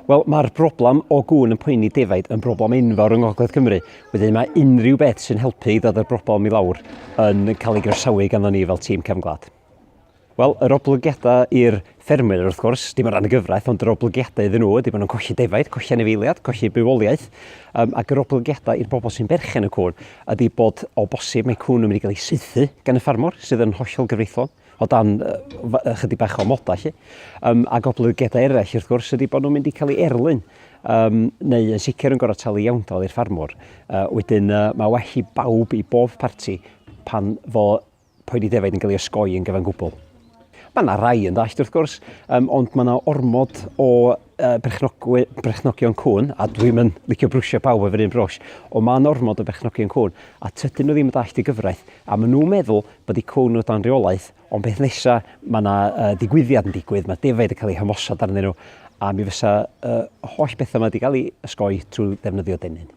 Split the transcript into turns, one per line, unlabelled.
Wel, mae'r broblem o gŵn yn poeni defaid yn broblem enfawr yng Ngogledd Cymru. Wedyn mae unrhyw beth sy'n helpu i ddod â'r broblem i lawr yn cael ei groesawu ganddo ni fel tîm cefn gwlad. Wel, yr oblygiadau i'r ffermwyr, wrth gwrs, dim o ran y gyfraith, ond yr oblygiadau iddyn nhw ydy bod nhw'n colli defaid, colli anifeiliad, colli bywoliaeth, um, ac yr oblygiadau i'r bobl sy'n berchen y cŵn ydy bod o bosib mae cŵn yn mynd i gael ei saethu gan y ffarmwr, sydd yn hollol gyfreithlon. o dan ychydig bach o amodau 'lly. Um, ac oblygiadau eraill wrth gwrs ydy bod nhw'n mynd i cael ei erlyn um, neu yn sicr yn gorfod talu iawndal i'r ffarmwr. Wedyn mae well i bawb, i bob parti, pan fo poeni defaid yn cael ei osgoi yn gyfan gwbl. Mae yna rai yn ddallt wrth gwrs, um, ond mae yna ormod o berchnogion cŵn, a dwi'm yn licio brwsio pawb efo'r un brwsh, ond mae yna ormod o berchnogion cŵn, a tydyn nhw ddim yn dallt y gyfraith, a maen nhw'n meddwl bod eu cŵn nhw dan reolaeth, ond beth nesa, mae yna ddigwyddiad yn digwydd, mae defaid yn cael eu hymosod arnyn nhw, a mi fysa holl bethau yma wedi cael ei osgoi trwy ddefnyddio dennyn.